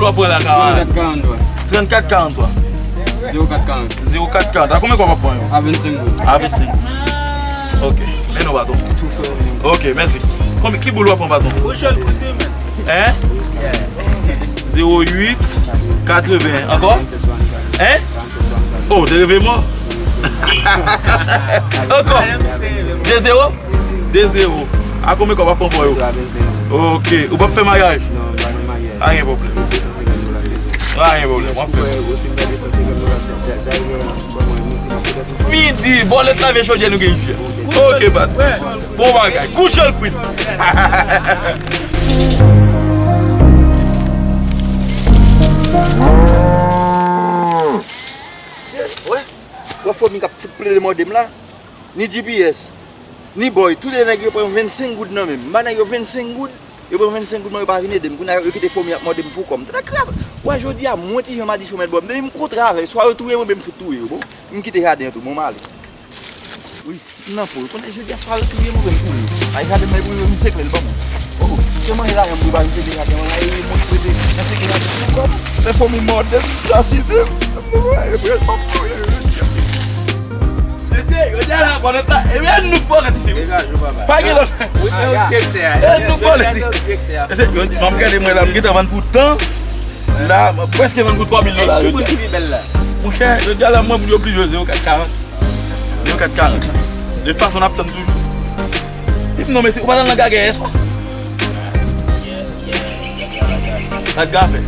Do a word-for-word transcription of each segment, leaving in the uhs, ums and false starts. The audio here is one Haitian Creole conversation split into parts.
W ap pran la ka trannkat karantwa. Trannkat karantwa. Zewo kat karant. Zewo kat karant. A konbyen kòb w ap pran yo? A vennsenk goud. A vennsenk goud. Ok. Men non, patwon. Ok, mèsi. Konbyen, ki boul w ap pran, patwon? Hein? Zewo uit katreven. Ankò? Hein? Oh, te reve mò? Ankò? De zewo? De zewo. A konbyen kòb w ap pran pou yo? Ok. Ou p ap fè maryaj? Non, pa gen maryaj. Pa gen pwoblèm. Pa gen pwoblèm. W ap fè. Midi, bòlèt lave chodyè nou gen isi a. Ok, patwon. Bon bagay. Kouche l kwit. Wè, wè fomi k ap fout plede mòde m la. Ni G P S, ni Boy, tou de nèg yo pran vennsenk goud nan men m. M ba nèg yo vennsenk goud, yo pran vennsenk goud mwen, yo pa vin ede m. Kounye a, yo kite fomi ap mòde m pou kò m. Tande kras. Wè, jodi a, mwen Ti Jan Madichon mèt bò m. Depi m kontre avè yo, swa yo touye mwen, oubyen m fout touye yo, bon. M kite jaden an tou, bon, m ale. Wi, m nan po. Konnen jodi a swa yo touye m oubyen m touye. Ay, jaden mwen pou yo, m sekle l ban mwen. Oh, se manje la, m pou ba m sekle jaden mwen. Ay, mwen prete nan sekle jaden mwen. Kòm fè fomi mòde m, sasinen m. Mwen, mwen, m ap touye yo jodi a. Mesye, jodi a la, bòlèt la, e men nou bòlèt isi, wi. Degaje w, papa. Pa gen lòt. Ou se direktè a. E nou bòlèt isi. Mesye, yo, m ap gade mwen la, m gentan vann pou tan. La, m prèske vann pou twa mil dola jodi a. Ki boul ki pi bèl la? Monchè, jodi a la, mwen, moun yo pli jwe zewo kat karant. Yon kat karant. De tout fason, n ap tann toujou. Epi non, mesye, ou pa t al nan gagè yè swa? Sa t ka fè?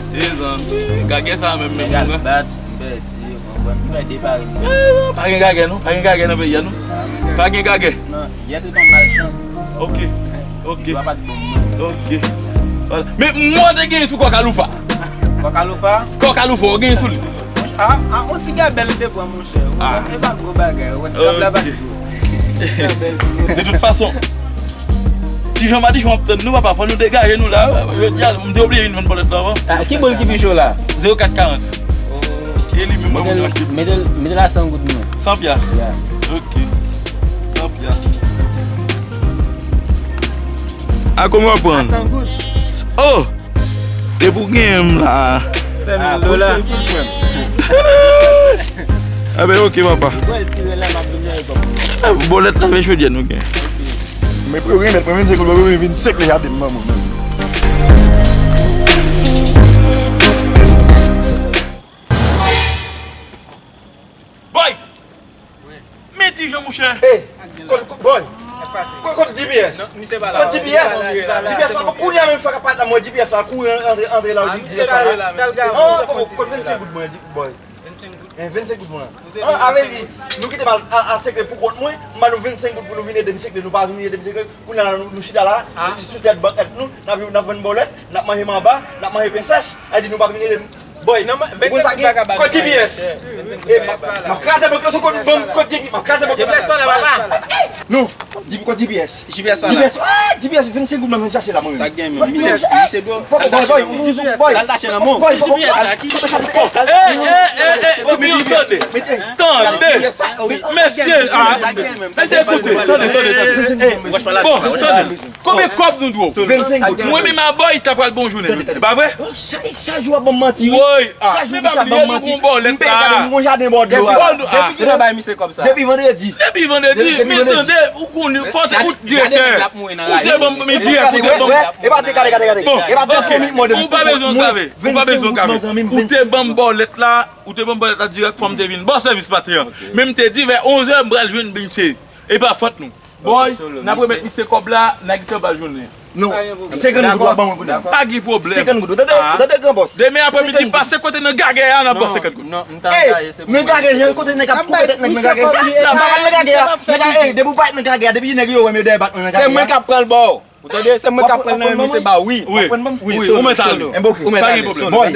Mezanmi, gagè sa menm, menm, menm. Bat, m pèdi, ou konprann? M fè de pari m. Eh, pa gen gagè, non. Pa gen gagè nan peyi a, non. Pa gen gagè. Non, yè se t yon malchans. Ok. Ok. Li pa t bon mwen. Ok. Vwala. Men mwen te genyen sou Kòkaloufa. Kòkaloufa? Kòkaloufa, ou genyen sou li? A, a, on ti gabèl m te pran, monchè. Ou konprann? E pa gwo bagay, ou konprann? Gab la pa t gwo. De tout fason, Ti Jan Madichon ap tann nou, papa, fò nou degaje nou la. Jodi a, m te oblije vin vann bòlèt la, wi. Ah, ki boul ki pi cho la? Zewo kat karant. E li menm, mwen, mwen te achte. Mete, mete la san goud mwen. San pyas. Ya. Ok. San pyas. A konbyen w ap pran? A san goud. Oh! Depi w genyen m la. Fè mil dola. Enben, ok, papa. Bòlèt la, men chodyè nou gen. Men pou yo remèt mwen vennsenk goud, mwen vin sekle jaden m ban mwen menm. Boy! Men Ti Jan, monchè. Ey, kot, kot, boy. Kot, kot G P S? Kot G P S? G P S la, kounye a menm fwa k ap parèt la, mwen G P S la kouri antre, antre la, G P S la. An, kot, kot vennsenk goud mwen, boy? Vennsenk goud. Eh, vennsenk goud mwen. An, avè di, nou kite m al, al, al sekle pou kont mwen, m ba nou vennsenk goud pou nou vin ede m sekle, nou pa vin ede m sekle. Kounye a la, nou, nou chita la, nou sou tèt bank nou, n ap, n ap vann bòlèt, n ap manje manba, n ap manje pen sèch, a di nou pa vin ede m. Boy, ou konn sa ki? Kot G P S? Eh, m ap kraze bank la sou kot bank, kot G P S, m ap kraze bank la. G P S pa la, papa. Non, kot G P S? G P S pa la. G P S, ah, G P S, vennsenk goud mwen vin chache la, mwen. Sa gen, men misye, misye dwe. Boy, boy, boy, boy. Al tache nan men w. Boy, G P S la ki? Tande, tande. Mesye, ah, mesye, koute, tande, tande. Bon, tande. Konbyen kòb nou dwe w? Vennsenk goud. Mwen menm a Boy, ta pral bon jounen, wi. E pa vre? Chak, chak jou w ap ban m manti, wi. Woy, ah, chak jou misye ap ban m manti. M peye kade m gon jaden bò dlo a. Depi, depi, depi vandredi. Depi vandredi, men tande, ou konnen, fò te, ou direktè. Ou te ban m, men direktè, ou te ban m. E pa te kade, kade, kade. E pa te fè mi mwen de. Ou pa bezwen kave. Ou pa bezwen kave. Ou te ban m bòlèt la, ou te ban m bòlèt la dirèk, fò m te vin ba w sèvis maten an. Men m te di vè onz è m pral jwenn misye. E pa fòt nou. Boy, n ap remèt misye kòb la, n a kite bal jounen. Non, senkant goud w ap ban mwen kounye a. Pa gen pwoblèm. Senkant goud. Ou tande, ou tande, gran bòs? Demen apremidi, pase kote nan gagè a, n ap ba w senkant goud. Non, m ta gaye, se pou mwen. Nan gagè, jan kote nèg ap koupe tèt nèg nan gagè. Sa, pa nan gagè a. Nan gagè, depi w parèt nan gagè a, depi nèg yo wè m, yo dèyè bat mwen nan gagè a. Se mwen k ap pran l ba w. Ou tande? Se mwen k ap pran l nan men misye ba w, wi. Wi, wi, ou mèt ale. Pa gen pwoblèm. Boy,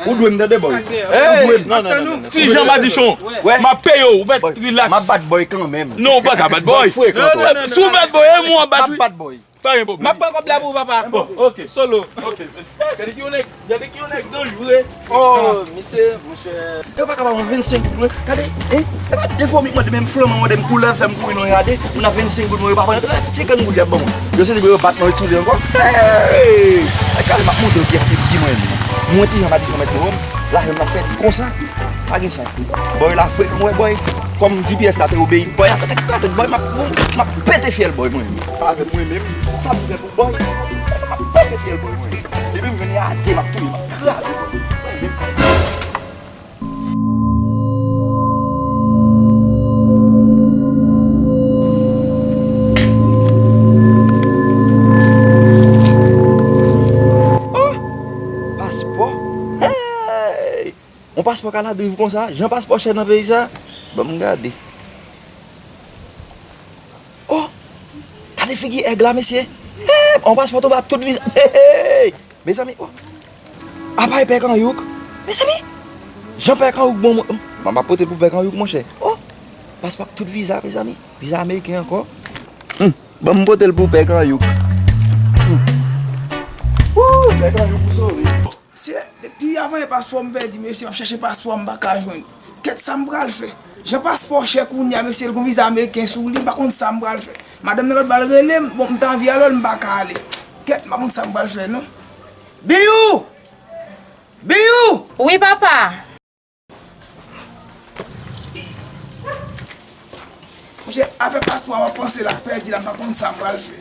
ou dwe m, tande, boy. Ou dwe m. Non, non, non, non. Ti Jan Madichon, m ap peye w, ou mèt relax. M ap bat boy kanmenm. Non, ou pa ka bat boy. Si w bat boy, e mwen w ap bat, wi. Pa gen pwoblèm. M ap pran kòb la pou ou, papa. Bon, ok. Solo. Ok, mèsi. Gade ki yon nèg, gade ki yon nèg danjre. Oh, misye, monchè. Yo pa ka ba mwen vennsenk goud, mwen. Gade, hein? Gade de fwa m mande menm flanman mande m koulè fè m kouri nan jaden. Moun a vennsenk goud, mwen, yo pa pran. Senkant goud y ap ban mwen. Yo santi yo bat mwen sou li ankò. Hey! Gade, m ap montre yo kiyès ki pi mwen. Mwen ti jan pa di jan mèt dlo m, lajan m ap pèdi konsa. Pa gen sa. Bòy la frekan, wè bòy. Kòm G P S la te obeyi bòy, atò te kraze bòy, m ap, m ap pete fyèl bòy mwen menm. Pa avè mwen menm, sa m fè pou bòy. M ap pete fyèl bòy mwen. Depi m jwenn li a de, m ap touye, m ap kraze bòy. Oh! Paspò. Hey! On paspò ka la driv konsa? Jan paspò chè nan peyi sa? Ban m gade. Oh! Gade figi èg la, mesye. Hey! On paspò tonbe ak tout viza. Hey, hey! Mezanmi, oh! Apa e Pè Kanyouk? Mezanmi! Jan Pè Kanyouk bon, m, m ap pote l pou Pè Kanyouk, monchè. Oh! Paspò ak tout viza, mezanmi. Viza ameriken ankò. Hmm. Ban m pote l pou Pè Kanyouk. Hmm. Wouy, Pè Kanyouk ou sove. Mesye, depi avan yè paspò m pèdi, mesye, m ap chèche paspò a, m pa ka jwenn. Kèt sa m pral fè? Jan paspò chè kounye a, mesye, l gon viza ameriken sou li, m pa konn sa m pral fè. Madanm nan lòt bò a rele m, bon, m t anvi ale, m pa ka ale. Kèt, m pa konn sa m pral fè, non. Biyou! Biyou! Wi, papa. Monchè, afè paspò a, m ap panse l ap pèdi la, m pa konn sa m pral fè.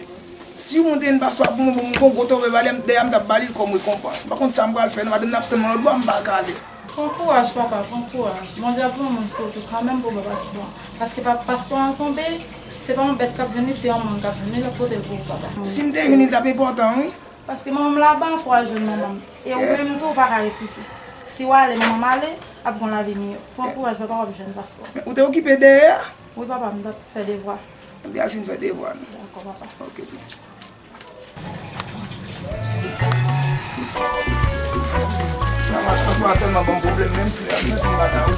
Si yon moun te jwenn paspò a pou mwen, pou mwen, gon gwo tove ba li, dèyè a m t ap ba li l kòm rekonpans. M pa konn sa m pral fè, non, madanm nan ap tann mwen lòt bò a, m pa ka ale. Pran kouraj, papa, pran kouraj. Bondye ap voye yon moun sou wout ou kanmenm pou ba paspò a. Paske pa, paspò a tonbe, se pa yon bèt k ap jwenn li, se yon moun k ap jwenn li, l ap pote l pou ou, papa. Si m te jwenn li, l t ap enpòtan, wi. Paske manman m laba, fò w al jwenn manman m. E ou menm tou, ou pa ka ret isit. Si w ale, manman m ale, ap gon lavi miyò. Pran kouraj, papa, w ap jwenn paspò. Men ou te okipe dèyè a? Wi, papa, m t ap fè devwa. Ebyen, al fin fè devwa nou. Dakò, papa. Ok, pitit. Sa va, paspò a tèlman ban m pwoblèm, menm flè a, m santi m pa ka wi.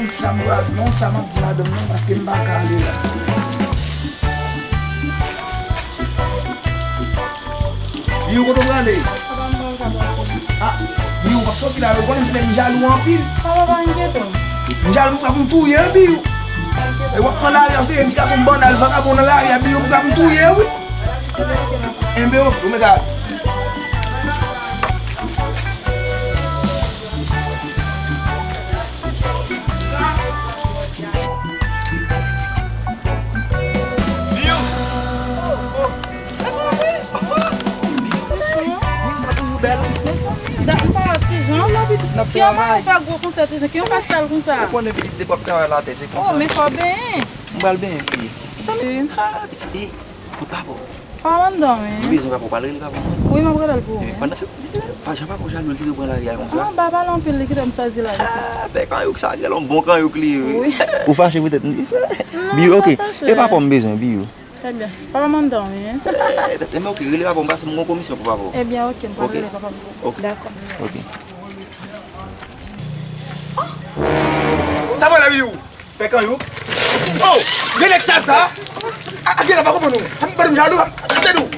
Sa m pral non, sa m ap di madanm nan, paske m pa ka ale la. Biyou, kote w prale? Papa, m pral ka pase. Ah, Biyou, w ap soti la, yo konnen m jalou anpil. Papa, pa enkyete w. M jalou, w ap m touye, wi, Biyou. E w ap pran lari a, se endikasyon bannal, vagabon nan lari a, Biyou, w ap m touye, wi. Enben, ok, ou mèt ale. Biyou! Oh, oh. Mezanmi! Oh! Biyou, sa toujou bèl. Mezanmi, dat m pa wè Tijan. N ap travay. Ki yon manman fè gwo konsè Tijan? Ki yon fè sal konsa? Ou konnen pitit depi w ap travay latè, se konsa. Oh, men fò w benyen. M pral benyen, pitit. Mezanmi. Ah, pitit. Kout papa w. Pa mandan, wi. M bezwen papa w, pral rele papa w. Wi, m ap rele l pou ou. Ebyen, pandan se, pa jan papa w jalou, li kite w pran lari a konsa. Ah, pa pale anpil, li kite m sezi la. Ah, pè Kanyouk sa, gen yon bon Kanyouk li ye, wi. Wi. Ou fache poutèt m di sa? Non, m pa fache. Biyou, ok. E papa w m bezwen, Biyou. Ebyen, papa mandan, wi. Eh, ebyen, ok, rele papa w, m pase m gon komisyon pou papa w. Ebyen, ok, m pral rele papa m pou ou. Ok. Dakò. Ok. Sa pral la, Biyou? Pè Kanyouk. Oh! Gade nèg sal sa! A, a, gade la, pa konprann ou. Ap gade m jalou, ap gade ou.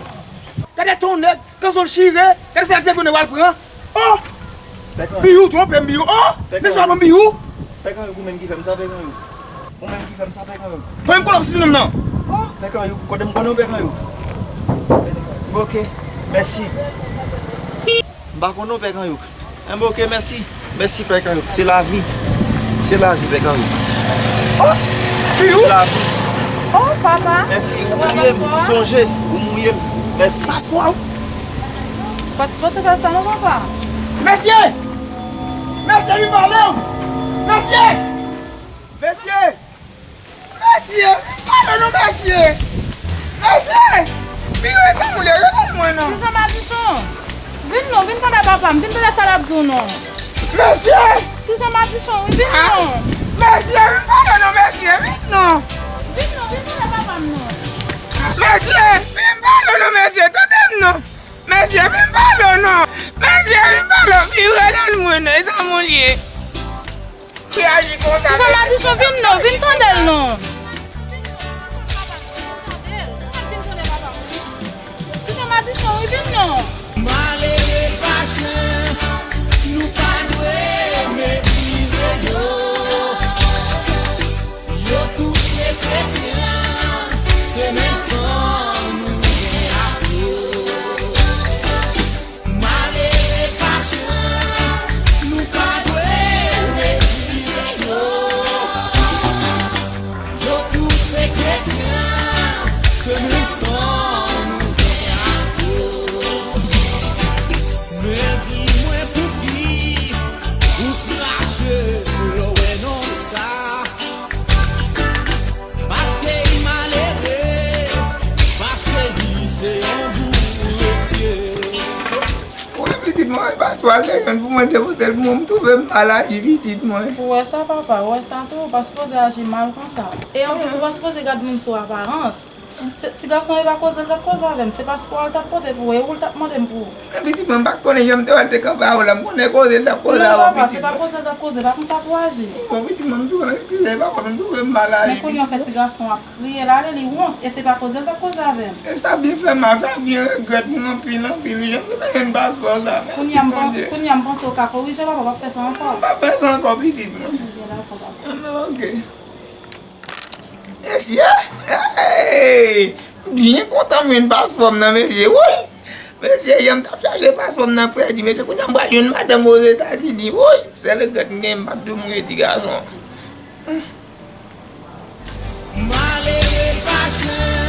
Gade ton nèg, kanson l chire, gade sa nèg te konnen w al pran. Oh! Pè Kanyouk. Biyou, twonpe m, Biyou. Oh! Pè Kanyouk. Nèg sa w ap pran Biyou? Pè Kanyouk, ou menm ki fè m sa, Pè Kanyouk. Ou menm ki fè m sa, Pè Kanyouk. Mwen menm konnen w ap sezi nonm nan. Oh! Pè Kanyouk, kote m konnen w, Pè Kanyouk. Ok, mèsi. M pa konn non, Pè Kanyouk. Enben, ok, mèsi. Mèsi, Pè Kanyouk. Se lavi. Se lavi, Pè Kanyouk. Oh! Biyou! Se lavi. Oh, papa. Mèsi. Ou touye m. Sonje. Ou mouye m. Mèsi. Paspò a. Paspò se fè sa non, papa. Mesye! Mesye, vin pale w! Mesye! Mesye! Mesye, vin pale non, mesye. Mesye, Biyou, e sa moun li ye, rele mwen non. Tijan Madichon, vin non, vin tande papa m, vin tande sa l ap di w non. Mesye! Tijan Madichon, wi, vin non. Mesye, vin pale non, mesye, vin non. Vin non, vin tande papa m non. Mesye, vin pale non, mesye, tande m non. Mesye, vin pale non. Mesye, vin pale, Biyou, rele mwen non, e sa moun li ye. Reyaji konsa. Tijan Madichon, vin non, vin tande l non. Tijan Madichon, wi, vin non. Se yon bouretiye. Wi, pitit mwen, paspò a te jwenn pou mwen, te pote l pou mwen, m twouve m mal aji, pitit mwen. Ou wè sa, papa, ou wè sa tou, ou pa sipoze aji mal konsa. E anplis, ou pa sipoze gad moun sou aparans. Se, ti gason e pa koze l t ap koze avè m, se paspò a l t ap pote pou ou, e ou l t ap mande m pou ou. Men pitit mwen, m pa t konnen jan m te wè l te kanpe avè w la, m konnen koze l t ap koze avè w, pitit mwen. Non, papa, se pa koze l t ap koze, pa konsa pou aji. Bon, pitit mwen, m twouve m, eskize, papa, m twouve m mal aji. Men kounye a w fè ti gason ap kriye la, li wont, e se pa koze l t ap koze avè m. E sa byen fè mal, sa byen regrèt mwen anpil, anpil, wi, jan m te jwenn paspò sa, mèsi Bondye. Kounye a m panse w ka korije, papa, w p ap fè sa ankò. M p ap fè sa ankò, pitit mwen. Byen, dakò, papa. Anben, oke. Mesye, hey! M byen kontan m jwenn paspò m nan, mesye, wi! Mesye, jan m t ap chache paspò m nan pèdi, mesye, kounye a m pral jwenn madanm Ozetazini, wi! Sèl regrèt m genyen, m pa t dwe mouri ti gason. Malere pa chanje.